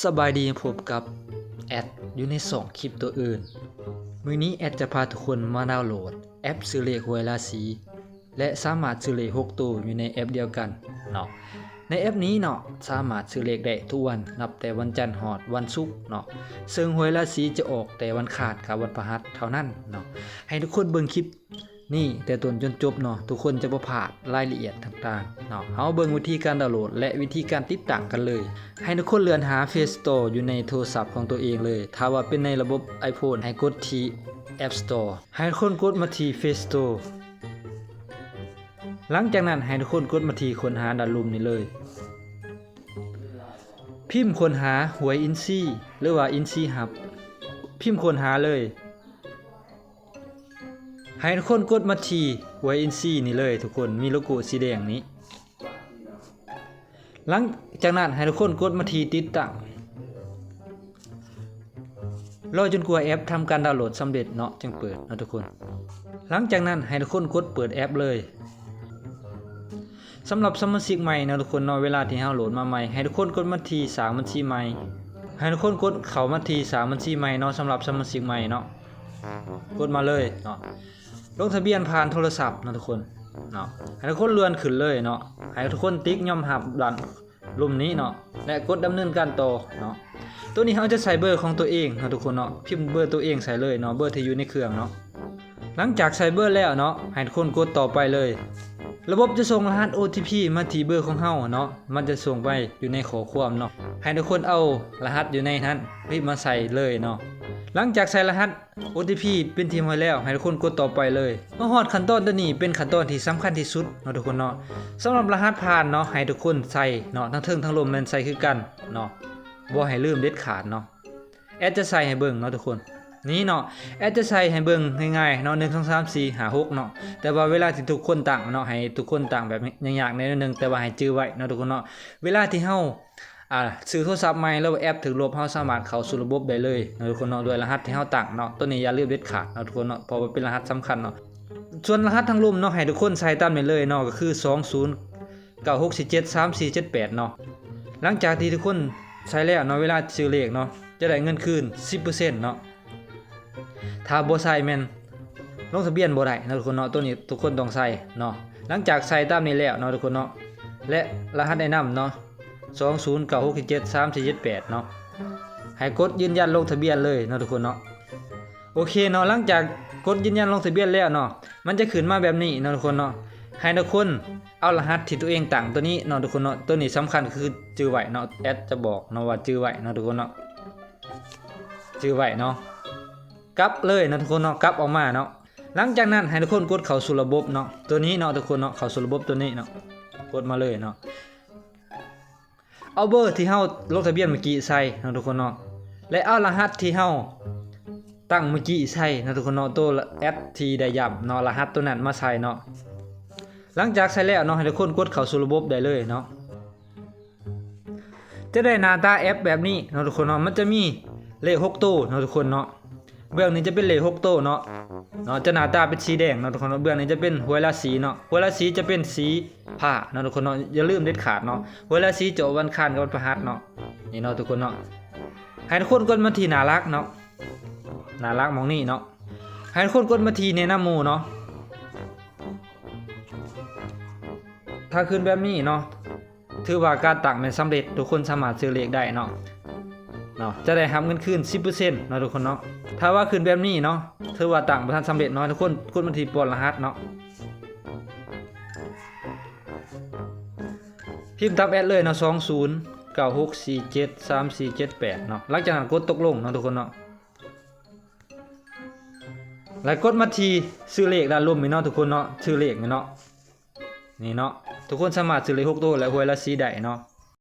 ສະບາຍດີ ພົບກັບແອັດຢູ່ໃນຊ່ອງຄລິບຕົວອື່ນ. ມື້ນີ້ແອັດຈະພາທຸກຄົນມາດາວໂຫຼດແອັບຊື້ເລກຫວຍລາສີ ແລະ ສາມາດຊື້ເລກຫົກໂຕຢູ່ໃນແອັບດຽວກັນເນາະ. ໃນແອັບນີ້ເນາະ ສາມາດຊື້ເລກໄດ້ທຸກວັນ ນັບແຕ່ວັນຈັນຮອດວັນສຸກເນາະ, ເຊິ່ງຫວຍລາສີຈະອອກແຕ່ວັນຄານກັບວັນພະຫັດເທົ່ານັ້ນເນາະ. ໃຫ້ທຸກຄົນເບິ່ງຄລິບນີ້ແຕ່ຕົ້ນຈົນຈົບເນາະ, ທຸກຄົນຈະບໍ່ພາດລາຍລະອຽດຕ່າງໆເນາະ. ເຮົາເບິ່ງວິທີການດາວໂຫຼດ ແລະ ວິທີການຕິດຕັ້ງກັນເລີຍ. ໃຫ້ທຸກຄົນເລື່ອນຫາ Play Store ຢູ່ໃນໂທລະສັບຂອງຕົວເອງເລີຍ. ຖ້າວ່າເປັນໃນລະບົບ iPhone ໃຫ້ກົດທີ່ App Store. ໃຫ້ທຸກຄົນກົດມາທີ່ Play Store. ຫຼັງຈາກນັ້ນໃຫ້ທຸກຄົນກົດມາທີ່ຄົ້ນຫາດ້ານລຸ່ມນີ້ເລີຍ. ພິມຄົ້ນຫາຫວຍອິນຊີ ຫຼືວ່າອິນຊີຮັບ. ພິມຄົ້ນຫາເລີຍ. ໃຫ້ທຸກຄົນກົດມາທີ່ຫວຍອິນຊີນີ້ເລີຍທຸກຄົນ, ມີໂລໂກ້ສີແດງນີ້. ຫຼັງຈາກນັ້ນໃຫ້ທຸກຄົນກົດມາທີ່ຕິດຕັ້ງ. ລໍຈົນກວ່າແອັບທຳການດາວໂຫຼດສຳເລັດເນາະ ຈຶ່ງເປີດເນາະທຸກຄົນ. ຫຼັງຈາກນັ້ນໃຫ້ທຸກຄົນກົດເປີດແອັບເລີຍ. ສຳລັບສະມາຊິກໃໝ່ເນາະທຸກຄົນເນາະ, ເວລາທີ່ເຮົາໂຫຼດມາໃໝ່ ໃຫ້ທຸກຄົນກົດມາທີ່ສ້າງບັນຊີໃໝ່. ໃຫ້ທຸກຄົນກົດເຂົ້າມາທີ່ສ້າງບັນຊີໃໝ່ເນາະ, ສຳລັບສະມາຊິກໃໝ່ເນາະ. ກົດມາເລີຍເນາະ. ລົງທະບຽນຜ່ານໂທລະສັບເນາະທຸກຄົນເນາະ. ໃຫ້ທຸກຄົນເລື່ອນຂຶ້ນເລີຍເນາະ. ໃຫ້ທຸກຄົນຕິກຍອມຮັບດ້ານລຸ່ມນີ້ເນາະ ແລະ ກົດດຳເນີນການຕໍ່ເນາະ. ໂຕນີ້ເຮົາຈະໃສ່ເບີຂອງຕົວເອງເນາະທຸກຄົນເນາະ. ພິມເບີຕົວເອງໃສ່ເລີຍເນາະ, ເບີທີ່ຢູ່ໃນເຄື່ອງເນາະ. ຫຼັງຈາກໃສ່ເບີແລ້ວເນາະ ໃຫ້ທຸກຄົນກົດຕໍ່ໄປເລີຍ. ລະບົບຈະສົ່ງລະຫັດ ໂອທີພີ ມາທີ່ເບີຂອງເຮົາເນາະ, ມັນຈະສົ່ງໄປຢູ່ໃນຂໍ້ຄວາມເນາະ. ໃຫ້ທຸກຄົນເອົາລະຫັດຢູ່ໃນນັ້ນ ມາໃສ່ເລີຍເນາະ. ຫຼັງຈາກໃສ່ລະຫັດ ໂອທີພີ ເປັນທີ່ຮຽບຮ້ອຍແລ້ວ ໃຫ້ທຸກຄົນກົດຕໍ່ໄປເລີຍ. ມາຮອດຂັ້ນຕອນໂຕນີ້ເປັນຂັ້ນຕອນທີ່ສຳຄັນທີ່ສຸດເນາະທຸກຄົນເນາະ. ສຳລັບລະຫັດຜ່ານເນາະ ໃຫ້ທຸກຄົນໃສ່ເນາະ, ທັງເທິງທັງລຸ່ມແມ່ນໃສ່ຄືກັນເນາະ, ບໍ່ໃຫ້ລືມເດັດຂາດເນາະ. ແອັດຈະໃສ່ໃຫ້ເບິ່ງເນາະທຸກຄົນ. ນີ້ເນາະ ແອັດຈະໃສ່ໃຫ້ເບິ່ງງ່າຍໆເນາະ, ໜຶ່ງ ສອງ ສາມ ສີ່ ຫ້າ ຫົກເນາະ. ແຕ່ວ່າເວລາທີ່ທຸກຄົນຕັ້ງເນາະ ໃຫ້ທຸກຄົນຕັ້ງແບບຍາກໆແດ່ໜ້ອຍໜຶ່ງ, ແຕ່ວ່າໃຫ້ຈື່ໄວ້ເນາະທຸກຄົນເນາະ. ເວລາທີ່ເຮົາ ອ່າ ຊື້ໂທລະສັບໃໝ່ ຫຼືວ່າແອັບຖືກລົບ ເຮົາສາມາດເຂົ້າສູ່ລະບົບໄດ້ເລີຍເນາະທຸກຄົນເນາະ, ດ້ວຍລະຫັດທີ່ເຮົາຕັ້ງເນາະ. ໂຕນີ້ຢ່າລືມເດັດຂາດເນາະທຸກຄົນເນາະ, ເພາະວ່າເປັນລະຫັດສຳຄັນເນາະ. ສ່ວນລະຫັດທາງລຸ່ມເນາະ ໃຫ້ທຸກຄົນໃສ່ຕາມນີ້ເລີຍເນາະ, ກໍຄື ສອງ ສູນ ເກົ້າ ຫົກ ສີ່ ເຈັດ ສາມ ສີ່ ເຈັດ ແປດ ເນາະ. ຫຼັງຈາກທີ່ທຸກຄົນໃສ່ແລ້ວເນາະ, ເວລາຊື້ເລກເນາະ ຈະໄດ້ເງິນຄືນ ສິບເປີເຊັນ ເນາະ. ຖ້າບໍ່ໃສ່ແມ່ນລົງທະບຽນບໍ່ໄດ້ເນາະທຸກຄົນເນາະ, ໂຕນີ້ທຸກຄົນຕ້ອງໃສ່ເນາະ. ຫຼັງຈາກໃສ່ຕາມນີ້ແລ້ວເນາະທຸກຄົນເນາະ ແລະ ລະຫັດແນະນຳເນາະ ສອງ ສູນ ເກົ້າ ຫົກ ເຈັດ ສາມ ສີ່ ເຈັດ ແປດ ເນາະ, ໃຫ້ກົດຢືນຢັນລົງທະບຽນເລີຍເນາະທຸກຄົນເນາະ. ໂອເຄເນາະ, ຫຼັງຈາກກົດຢືນຢັນລົງທະບຽນແລ້ວເນາະ, ມັນຈະຂຶ້ນມາແບບນີ້ເນາະທຸກຄົນເນາະ. ໃຫ້ທຸກຄົນເອົາລະຫັດທີ່ຕົວເອງຕັ້ງໂຕນີ້ເນາະທຸກຄົນເນາະ, ໂຕນີ້ສຳຄັນຄືຈື່ໄວ້ເນາະ, ແອັດຈະບອກເນາະວ່າຈື່ໄວ້ເນາະທຸກຄົນເນາະ, ຈື່ໄວ້ເນາະ. ກັບເລີຍເນາະທຸກຄົນເນາະ, ກັບອອກມາເນາະ. ຫຼັງຈາກນັ້ນໃຫ້ທຸກຄົນກົດເຂົ້າສູ່ລະບົບເນາະ, ໂຕນີ້ເນາະທຸກຄົນເນາະ, ເຂົ້າສູ່ລະບົບໂຕນີ້ເນາະ, ກົດມາເລີຍເນາະ. ເອົາເບີທີ່ເຮົາລົງທະບຽນເມື່ອກີ້ໃສ່ເນາະທຸກຄົນເນາະ, ແລະ ເອົາລະຫັດທີ່ເຮົາຕັ້ງເມື່ອກີ້ໃສ່ເນາະທຸກຄົນເນາະ, ໂຕແອັດທີ່ໄດ້ຢ້ຳເນາະ, ລະຫັດໂຕນັ້ນມາໃສ່ເນາະ. ຫຼັງຈາກໃສ່ແລ້ວເນາະ, ໃຫ້ທຸກຄົນກົດເຂົ້າສູ່ລະບົບໄດ້ເລີຍເນາະ. ຈະໄດ້ໜ້າຕາແອັບແບບນີ້ເນາະທຸກຄົນເນາະ, ມັນຈະມີເລກຫົກໂຕເນາະທຸກຄົນເນາະ. ເບື້ອງນີ້ຈະເປັນເລກຫົກໂຕເນາະ, ເນາະ ຈະໜ້າຕາເປັນສີແດງເນາະທຸກຄົນເນາະ. ເບື້ອງນີ້ຈະເປັນຫວຍລາສີເນາະ, ຫວຍລາສີຈະເປັນສີຟ້າເນາະທຸກຄົນເນາະ, ຢ່າລືມເດັດຂາດເນາະ. ຫວຍລາສີຈະອອກວັນອັງຄານກັບວັນພະຫັດເນາະ, ນີ້ເນາະທຸກຄົນເນາະ. ໃຫ້ທຸກຄົນກົດມາທີ່ໜ້າຫຼັກເນາະ, ໜ້າຫຼັກໝ່ອງນີ້ເນາະ. ໃຫ້ທຸກຄົນກົດມາທີ່ແນະນຳໝູ່ເນາະ. ຖ້າຂຶ້ນແບບນີ້ເນາະ, ຖືວ່າການຕັ້ງແມ່ນສຳເລັດ, ທຸກຄົນສາມາດຊື້ເລກໄດ້ເນາະ, ເນາະ ຈະໄດ້ຮັບເງິນຄືນສິບເປີເຊັນເນາະທຸກຄົນເນາະ. ຖ້າວ່າຂຶ້ນແບບນີ້ເນາະ, ຖືວ່າຕັ້ງບໍ່ທັນສຳເລັດເນາະ, ທຸກຄົນກົດມາທີ່ປ້ອນລະຫັດເນາະ, ພິມຕາມແອັດເລີຍເນາະ, ສອງ ສູນ ເກົ້າ ຫົກ ສີ່ ເຈັດ ສາມ ສີ່ ເຈັດ ແປດ ເນາະ. ຫຼັງຈາກນັ້ນກົດຕົກລົງເນາະທຸກຄົນເນາະ. ແລ້ວກົດມາທີ່ຊື້ເລກດ້ານລຸ່ມນີ້ເນາະທຸກຄົນເນາະ, ຊື້ເລກນີ້ເນາະ, ນີ້ເນາະ, ທຸກຄົນສາມາດຊື້ເລກຫົກໂຕ ແລະ ຫວຍລາສີໄດ້ເນາະ.